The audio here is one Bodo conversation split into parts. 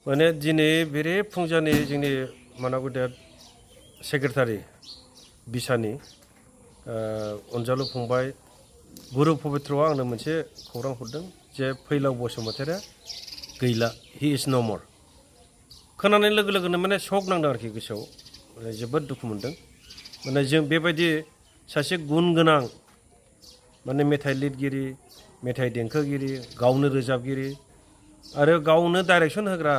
माने दिनै बेरे फुंजानि जोंनि मानागुदेत सेक्रेटारि बिसानि अनजालु फंबाय गुरु पबित्रआ आंनो मोनसे खौरां हरदों जे फैलाव बसुमतारिया गैला हि इज नो मर खोनानाय लोगो लोगोनो माने शक नांदों आरोखि गोसोआव जोबोद दुखु मोनदों माने जों बेबायदि सासे गुन गोनां माने मेथाइ लिरगिरि मेथाइ देंखोगिरि गावनो रोजाबगिरि आरो गावनो डाइरेक्सन होग्रा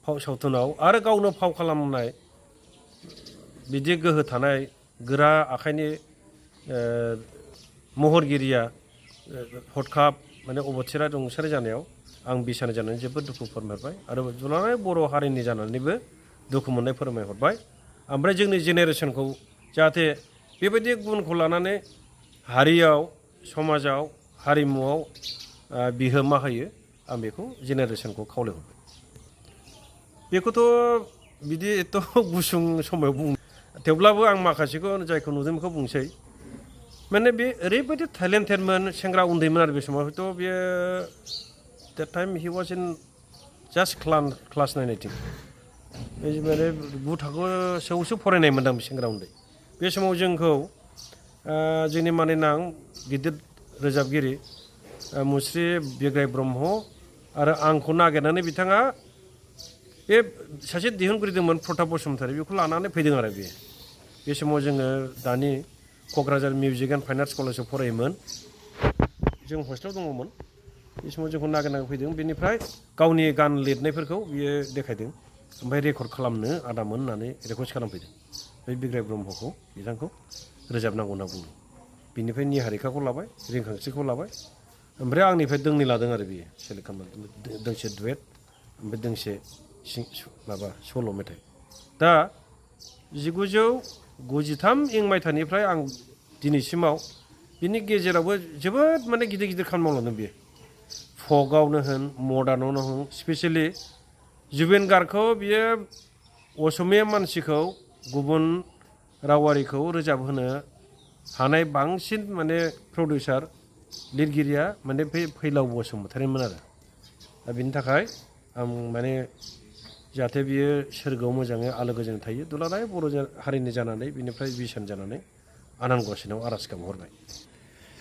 फाव सावथुनाव आरो गावनो फाव खालामनाय बिदि गोहो थानाय गोरा आखाइनि महरगिरिया हरखाब माने अबथिरा रुंसारि जानायाव आं बिसानि जानानै जोबोद दुखु फोरमायबाय आरो दुलाराय बर' हारिनि जानानैबो दुखु मोननाय फोरमायहरबाय ओमफ्राय जोंनि जेनेरेसनखौ जाहाथे बेबायदि गुनखौ लानानै हारियाव समाजाव हारिमुआव बिहोमा होयो आं बेखौ जेनेरेसनखौ खावलायहरबाय बेखौथ' बिदि एथ' गुसुं समाव बुं थेवब्लाबो आं माखासेखौ जायखौ नुदों बेखौ बुंसै माने बे ओरैबायदि टेलेन्टेडमोन सेंग्रा उन्दैमोन आरो बे समाव हयथ' बेयो that time he was in just class 9 I think माने 9 थाखोसोआवसो फरायनाय मोनदां बे सेंग्रा उन्दै बे समाव जोंखौ जोंनि मानिनां गिदिर रोजाबगिरि मुस्रि बिग्राय ब्रह्म आरो आंखौ नागिरनानै बिथाङा बे सासे दिहुनगिरिदोंमोन प्रताप बसुमतारी बेखौ लानानै फैदों आरो बे समाव जोङो दानि Kokrajhar music and fine arts कलेजाव फरायोमोन जों हस्टेलाव दङमोन बे समाव जोंखौ नागिरनानै फैदों बेनिफ्राय गावनि गान लिरनायफोरखौ बियो देखायदों ओमफ्राय रेकर्ड खालामनो आदामोन होननानै रेकर्ड खालामफैदों बे बिग्राय ब्रह्मखौ बिथांखौ रोजाबनांगौ होनना बुंदों बिनिफ्राय निहारिकाखौ लाबाय रिंखांस्रिखौ लाबाय ओमफ्राय आंनिफ्राय दोंनै लादों आरो बियो सेलेक्ट खालामनानै दोंसे डुवेट ओमफ्राय दोंसे माबा सल' मेथाइ दा 1993 मायथाइनिफ्राय आं दिनैसिमाव बिनि गेजेरावबो जोबोद माने गिदिर गिदिर खामानि मावलांदों बियो फकआवनो होन मडार्नावनो होन स्पेसियेलि जुबेन गार्गखौ बियो असमिया मानसिखौ गुबुन रावारिखौ रोजाबहोनो हानाय बांसिन माने प्रडिउसार लिरगिरिया माने बे फैलाव बसुमतारीमोन आरो दा बिनि थाखाय आं माने जाहाथे बियो सोरगोआव मोजाङै आलो गोजोन थायो दुलाराय बर' हारिनि जानानै बिनिफ्राय बिसान जानानै आनान गसाइनाव आर'ज गाबहरबाय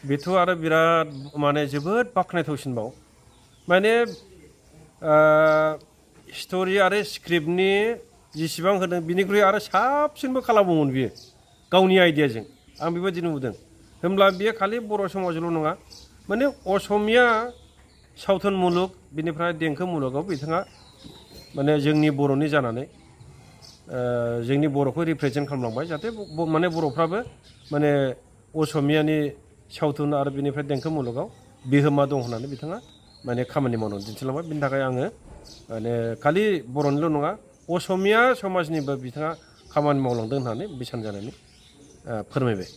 बेथ' आरो बिराद माने जोबोद बाख्नायथावसिनबाव माने स्ट'रि आरो स्क्रिप्टनि जेसेबां होदों बिनिख्रुइ आरो साबसिनबो खालामोमोन बियो गावनि आइडियाजों आं बेबायदि नुदों होमब्ला बियो खालि बर' समाजल' नङा माने असमिया सावथुन मुलुग बिनिफ्राय देंखो मुलुगाव बिथाङा माने जोंनि बर'नि जानानै जोंनि बर'खौ रिप्रेजेन्ट खालामलांबाय जाहाथे माने बर'फ्राबो माने असमियानि सावथुन आरो बिनिफ्राय देंखो मुलुगाव बिहोमा दं होननानै बिथाङा माने खामानि मावनानै दिन्थिलांबाय बिनि थाखाय आङो माने खालि बर'निल' नङा असमिया समाजनिबो बिथाङा खामानि मावलांदों होननानै बिसान जानानै फोरमायबाय